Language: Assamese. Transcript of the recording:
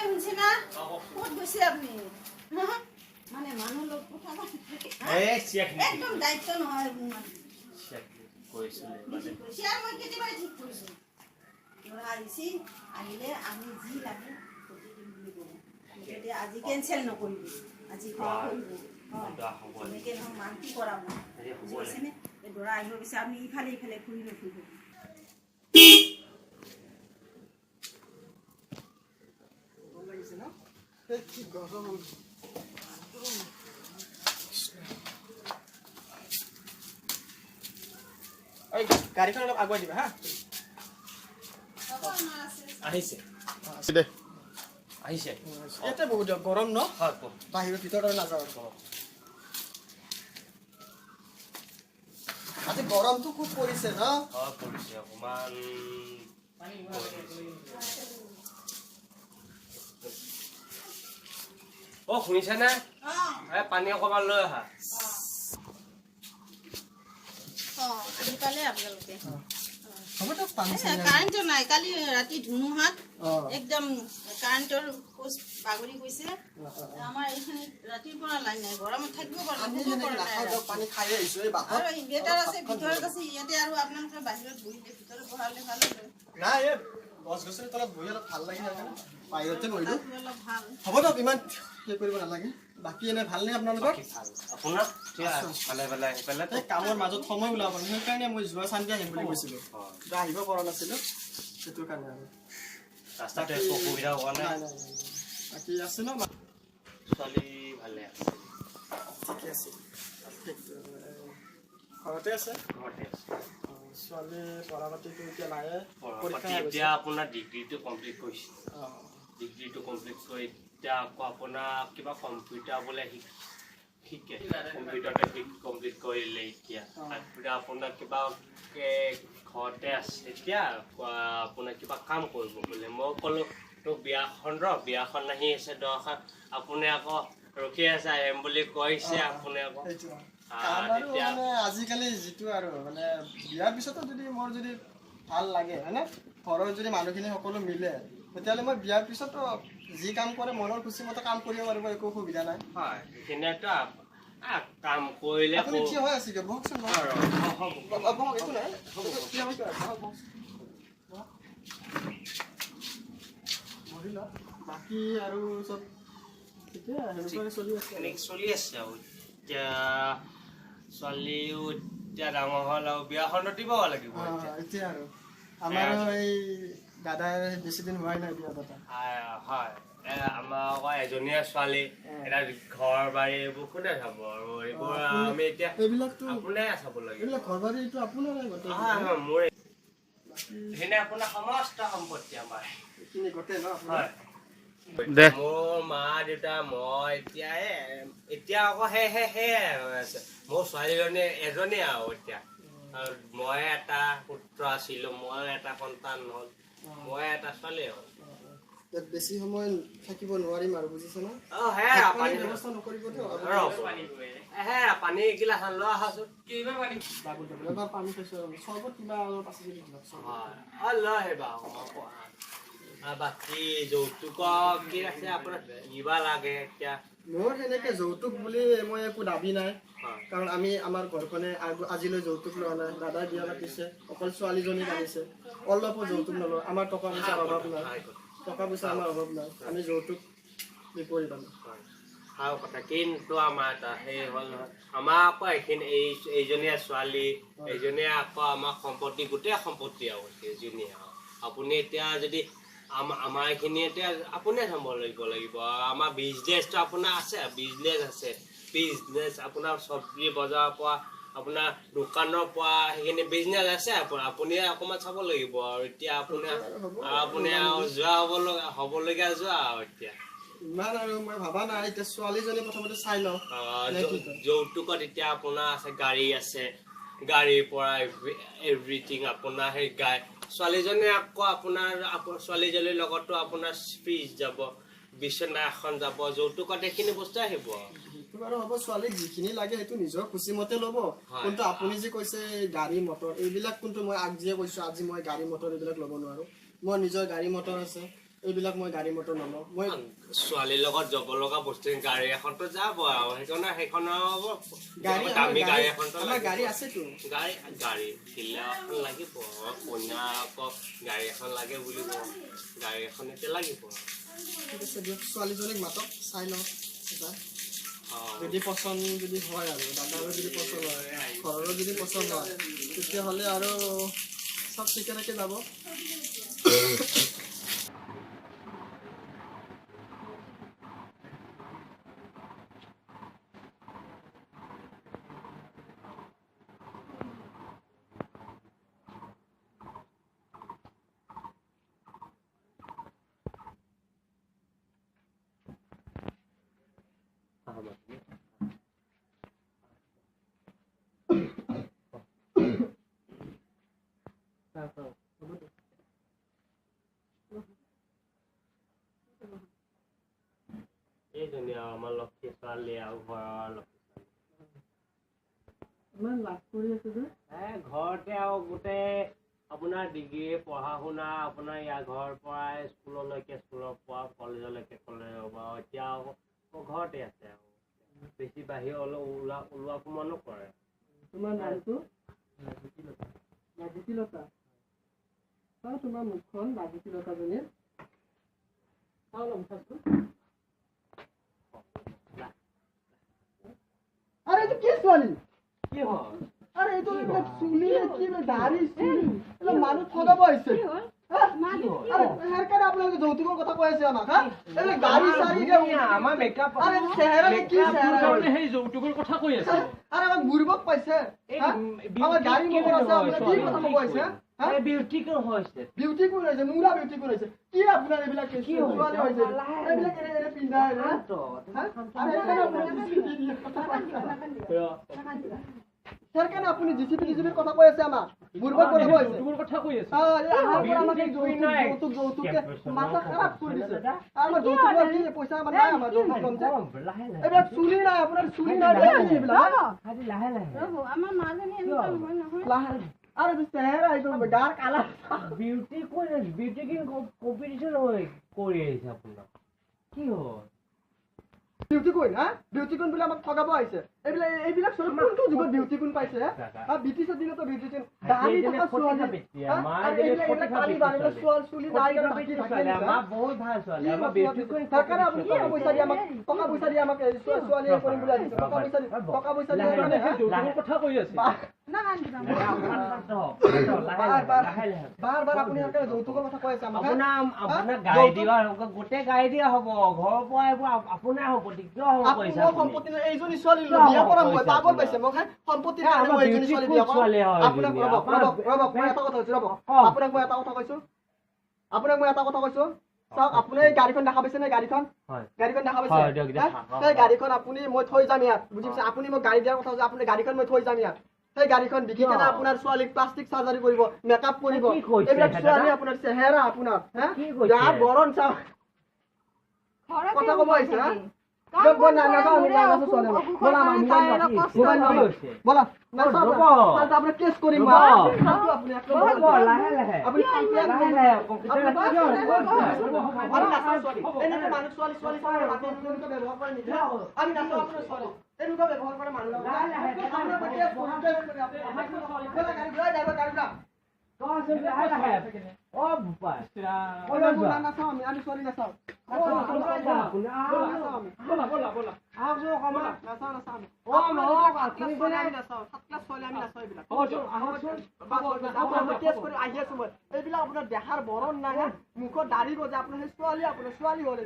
শুনছে না? ক'ত গৈছে আপুনি? মানে মানুহ লগ কথা একদম দায়িত্ব নহয়। শ্বেয়াৰ মই কেতিয়াবাই ঠিক কৰিছোঁ। ল'ৰা আহিছে, আহিলে আমি যি লাগে সুধি দিম বুলি ক'লোঁ। মুঠতে আজি কেঞ্চেল নকৰিব, আজি খোৱা কৰিব। এনেকৈ নহয়, মান্তি কৰাব, বুজি পাইছেনে? এই দৰা আহিব পিছে আপুনি ইফালে ইফালে ঘূৰি নুফুৰিব। কি গৰম! এই গাড়ীখন অলপ আগুৱাই দিবা হা। আহিছে। দে। আহিছে। ইয়াতে বহুত গৰম ন? হয়। বাহিৰৰ ভিতৰত আৰু নাযাওঁ আৰু। আজি গৰমটো খুব পৰিছে ন? হয়, পৰিছে অকণমান। অ, শুনিছেনে? এই পানী অকণমান লৈ আহা। অঁ, আহি পালে আপোনালোকে? হ'ব দিয়ক, পানী চানী আনি। কাৰেণ্টো নাই, কালি ৰাতি ধুমুহাত একদম কাৰেণ্টৰ পোষ্ট বাগৰি গৈছে। আমাৰ এইখিনিত ৰাতিৰ পৰা লাইন নাই, গৰমত থাকিব পৰা নাই, আমি শুব সেনেকে পৰা নাই। নাখাওঁ দিয়ক, পানী খায়ে আহিছো এই বাটত। আৰু ইনভাৰ্টাৰ আছে, ভিতৰত আছে ইয়াতে। আৰু আপোনালোকে বাহিৰত বহিলে, ভিতৰত বহালে ভাল হয়। নাই, এই গছ গছনিৰ তলত বহি অলপ ভাল লাগি থাকে, বাহিৰতে বহিলো। তাত অলপ ভাল। হ'ব দিয়ক, ইমান সেই কৰিব নালাগে। বাকী এনে ভালনে আপোনালোকৰ? বাকী ভাল। আপোনাৰ ভালে? ভালে আহি পেলাই। এই কামৰ মাজত সময় ওলাব নোৱাৰো, সেইকাৰণে মই যোৱা চানডে আহিম বুলি কৈছিলো, কিন্তু আহিব পৰা নাছিলো, সেইটো কাৰণে আৰু। ৰাস্তাতে একো অসুবিধা হোৱা নাই? নাই নাই নাই নাই। বাকী আছে ন? ছোৱালী ভালে আছে। ঠিকে আছে। ঘৰতে আছে? ঘৰতে আছে। অ, ছোৱালী পঢ়া পাতিটো এতিয়া নাই? পঢ়া পৰীক্ষা পাতি হৈ গৈছে। এতিয়া আপোনাৰ ডিগ্ৰীটো কমপ্লিট কৰিছে। ডিগ্ৰীটো কমপ্লিট কৰি এতিয়া আকৌ আপোনাৰ কিবা কম্পিউটাৰ বোলে শিকে, কম্পিউটাৰতে কমপ্লিট কৰিলে এতিয়া। তাৰপিছত আপোনাৰ কিবা ঘৰতে আছে এতিয়া, আপোনাৰ কিবা কাম কৰিব বোলে। মই ক'লো, তোক বিয়াখন ৰ, বিয়াখন আহি আছে দহখন, আপুনি আকৌ ৰখি আছে, আহিম বুলি কৈছে। আপুনি আকৌ সেইটো কাম আৰু মানে আজিকালি যিটো আৰু মানে বিয়াৰ পিছতো যদি মোৰ যদি ভাল লাগে, হয়নে, ঘৰৰ যদি মানুহখিনি সকলো মিলে, তেতিয়াহ'লে মই বিয়াৰ পিছতো যি কাম কৰে মনৰ খুচি মতে কাম কৰিব পাৰিব, একো অসুবিধা নাই। হয়, সেইখিনিতো কাম কৰিলে আপুনি থিয় হৈ আছে কিয়? বহকচোন, বহক। হ'ব। বহক, একো নাই, থিয় হৈ কিয় আছে? বহক, বহক। বহক। বহি লওক। বাকী আৰু চব ঠিকে সেনেকুৱাকে চলি আছে আৰু। এনেকে চলি আছে আৰু এতিয়া ছোৱালীও এতিয়া ডাঙৰ হ'ল আৰু বিয়াখনো দিব লাগিব। এতিয়া এতিয়া আৰু আমাৰো এই দাদাই বেছি দিন হোৱাই নাই বিয়া পতা। হয়, আমাৰ আকৌ এজনীয়ে ছোৱালী, এতিয়া ঘৰ বাৰী এইবোৰ কোনে চাব আৰু এইবোৰ? আমি এতিয়া এইবিলাকতো আপোনে চাব লাগিব। এইবিলাক ঘৰ বাৰীটো আপোনাৰে গোটেই? হয় হয়, মোৰ সেইখিনি আপোনাৰ সমস্ত সম্পত্তি আমাৰ। এইখিনি গোটেই ন আপোনাৰ? হয়। দে। মোৰ মা দেউতা মই এতিয়া এতিয়া আকৌ সেই সেই সেয়াই হৈ আছে। মোৰ ছোৱালীজনী এজনীয়ে আৰু এতিয়া আৰু মই এটা পুত্ৰ আছিলো, মই এটা সন্তান হ'ল, মই এটা ছোৱালী হ'ল। ইয়াত বেছি সময় থাকিব নোৱাৰিম আৰু, বুজিছে ন? অ, সেয়া ভাত পানী পানীৰ ব্যৱস্থা নকৰিব দিয়ক। সেয়া পানী এগিলাচ লৈ আহাচোন। বাবু যাব, এবাৰ পানী খাইছো আৰু চৰ্বত কিবা অলপ আছে যদি দিয়ক চৰ্বত। হয়, অ, লৈ আহিবা আকৌ। বাকী যৌতুকৰ কি আছে আপোনাৰ, কিবা লাগে এতিয়া? মোৰ সেনেকে যৌতুক বুলি মই একো দাবী নাই। কাৰণ আমি আমাৰ ঘৰখনে আজিলৈ যৌতুক লোৱা নাই। দাদাই বিয়া পাতিছে, অকল ছোৱালীজনীক আনিছে, অলপো যৌতুক নলওঁ। আমাৰ টকা পইচাৰ অভাৱ নাই, টকা পইচা আমাৰ অভাৱ নাই, আমি যৌতুক বিপৰীত আমি। হয়, ভাল কথা। কিন্তু আমাৰ এটা সেই হ'ল নহয়, আমাৰ আকৌ এইখিনি এই এইজনীয়ে ছোৱালী, এইজনীয়ে আকৌ আমাৰ সম্পত্তি, গোটেই সম্পত্তি আৰু সেইজনীয়ে। আৰু আপুনি এতিয়া যদি আমাৰ এইখিনি এতিয়া আপুনিয়ে চম্ভালিব লাগিব। আৰু আমাৰ বিজনেছটো আপোনাৰ আছে, বিজনেছ আছে, বিজনেছ আপোনাৰ চব্জি বজাৰৰ পৰা আপোনাৰ দোকানৰ পৰা সেইখিনি বিজনেছ আছে, আপুনিয়ে অকণমান চাব লাগিব। আৰু এতিয়া আপুনি আপুনি আৰু যোৱা হ'ব লগা হ'বলগীয়া যোৱা আৰু এতিয়া ইমান আৰু মই ভাবা নাই, এতিয়া ছোৱালীজনী প্ৰথমতে চাই লওঁ। নে কি কয়? যৌতুকত এতিয়া আপোনাৰ আছে, গাড়ী আছে, গাড়ীৰ পৰা এভৰিথিং আপোনাৰ সেই গাই ছোৱালীজনী আকৌ আপোনাৰ ছোৱালীজনীৰ লগতো আপোনাৰ ফ্ৰিজ যাব, বিচনা এখন যাব, যৌতুকত এইখিনি বস্তু আহিব। সেইটো বাৰু হ'ব, ছোৱালীক যিখিনি লাগে সেইটো নিজৰ খুচি মতে ল'ব। কিন্তু আপুনি যে কৈছে এই গাড়ী মটৰ এইবিলাক, কিন্তু মই আজিয়ে কৈছো, আজি মই গাড়ী মটৰ এইবিলাক ল'ব নোৱাৰো। মোৰ নিজৰ গাড়ী মটৰ আছে। এইবিলাক মই গাড়ী মটৰ নলওঁ। মই ছোৱালীৰ লগত যাব লগা বস্তু গাড়ী এখনতো যাব আৰু, সেইকাৰণে সেইখনৰ গাড়ী দামী গাড়ী এখনতো আমাৰ গাড়ী আছেতো। গাড়ী গাড়ী শিলা এখন লাগিব, কইনা আকৌ গাড়ী এখন লাগে বুলি কওঁ, গাড়ী এখন এতিয়া লাগিব। ঠিক আছে দিয়ক, ছোৱালীজনীক মাতক, চাই লওঁ এবাৰ। যদি পচন্দ যদি হয় আৰু দাদাৰো যদি পচন্দ হয়, ঘৰৰো যদি পচন্দ হয়, তেতিয়াহ'লে আৰু চব ঠিকে ঠাকে যাব। এইজনী আৰু আমাৰ লক্ষী ছোৱালী আৰু ঘৰৰ লক্ষী ছোৱালী। ইমান লাজ কৰি আছে যে? ঘৰতে আৰু গোটেই আপোনাৰ ডিগ্ৰী পঢ়া শুনা আপোনাৰ ইয়াৰ ঘৰৰ পৰাই স্কুললৈকে, স্কুলৰ পৰা কলেজলৈকে, কলেজৰ পৰা এতিয়া আকৌ ঘৰতে আছে আৰু বেছি বাহিৰলৈ ওলোৱা সোমোৱা নকৰে। তোমাৰ নামটো? লাজুকীলতা। চাওঁ তোমাৰ মুখখন, লাজুকীলতাজনীৰ। চাওঁ অলপ উঠাচোন। আৰে এইটো কি ছোৱালী? কি হ'ল? আৰে এইটো এইবিলাক চুলি কি দাড়ি চুলি, এইবিলাক মানুহ ঠগাব আহিছে। আৰে সেইকাৰণে আপোনালোকে যৌতুকৰ কথা কৈ আছে আমাক। হা, এইবিলাক দাড়ি চাৰি আমাৰ মেকআপ। আৰে চেহেৰা কি চেহেৰা? সেই যৌতুকৰ কথা কৈ আছে। আৰে আমাক বুৰ্বক পাইছে। আমাৰ গাড়ী মটৰ আছে, আপোনাৰ কি কথা ক'ব আহিছে? বিউটি কোন হৈছে? বিউটি কোন হৈছে? মুৰা বিউটি কোন হৈছে? কি আপোনাৰ এইবিলাক কি হৈছে? এইবিলাক এনে এনে পিন্ধা। সেইকাৰণে আপুনি জিচিপি জিচিপিৰ কথা কৈ আছে, আমাক বুৰ্বক বনাব আহিছে। কথা কৈ আছে। যৌতুক যৌতুকে মাথা খাৰাপ কৰি দিছে। আমাৰ যৌতুক কি পইচা আমাৰ নাই, আমাৰ যৌতুক কম যে। এইবিলাক চুলি নাই, আপোনাৰ চুলি নাই এইবিলাক। লাহে লাহে আমাৰ মাজনী এনেকুৱা নহয় নহয়। লাহে আৰু চেহেৰা এইটো গাৰ কালাৰ। বিউটি কোন? বিউটি কিং কম্পিটিশ্যন হৈ কৰি আহিছে আপোনাক। কি হ'ল? Beauty queen? হা, বিউটি কুইন বুলি আমাক ঠগাব আহিছে। এইবিলাক এইবিলাক ছোৱালী কোনটো যুগত বিউটি কুইন পাইছে? হা, ব্ৰিটিছৰ দিনতো বিউটি কুইন দাড়ি থকা ছোৱালী, চুলি নাই। সেইকাৰণে আপুনি টকা পইচা দি আমাক, টকা পইচা দি আমাক ছোৱালী কৰিম বুলি আহিছে। টকা পইচা দি, টকা পইচা দি কথা কৈ আছে। বাৰ বাৰ আপুনি সেইকাৰণে যৌতুকৰ কথা কৈ আছে আমাক। আপোনাৰ গাড়ী দিয়া, গোটেই গাড়ী দিয়া হ'ব, ঘৰৰ পৰা এইবোৰ আপোনাৰ সম্পত্তি। কিয় হ'ব কৈছে? সম্পত্তি নাই, এইজনী ছোৱালী বিয়া কৰা মই পাগল পাইছে মোক। সম্পত্তিৰ কাৰণে মই এইজনী ছোৱালী বিয়া কৰাম? আপোনাক ৰ'ব ৰ'ব ৰ'ব, মই এটা কথা কৈছো, ৰ'ব। আপোনাক মই এটা কথা কৈছো, আপোনাক মই এটা কথা কৈছো। চাওক, আপুনি এই গাড়ীখন দেখা পাইছে নে? গাড়ীখন, গাড়ীখন দেখা পাইছে? সেই গাড়ীখন আপুনি মই থৈ যাম ইয়াত, বুজি পাইছে? আপুনি মোক গাড়ী দিয়াৰ কথা কৈছে, আপুনি গাড়ীখন মই থৈ যাম ইয়াত। সেই গাড়ীখন বিকি কেনে আপোনাৰ ছোৱালীক প্লাষ্টিক চাৰ্জাৰী কৰিব, মেকআপ কৰিব। এইবিলাক ছোৱালী আপোনাৰ চেহেৰা আপোনাৰ হে গাৰ বৰণ চাওক, কথা ক'ব আহিছে। হা, এনেকুৱা ব্যৱহাৰ কৰে মানুহ। আমি ছোৱালী নাচাওঁ, এইবিলাক আপোনাৰ দেহাৰ বৰণ নাই, মুখত দাড়ি গজে আপোনাৰ সেই ছোৱালী, আপোনাৰ ছোৱালী হ'ল।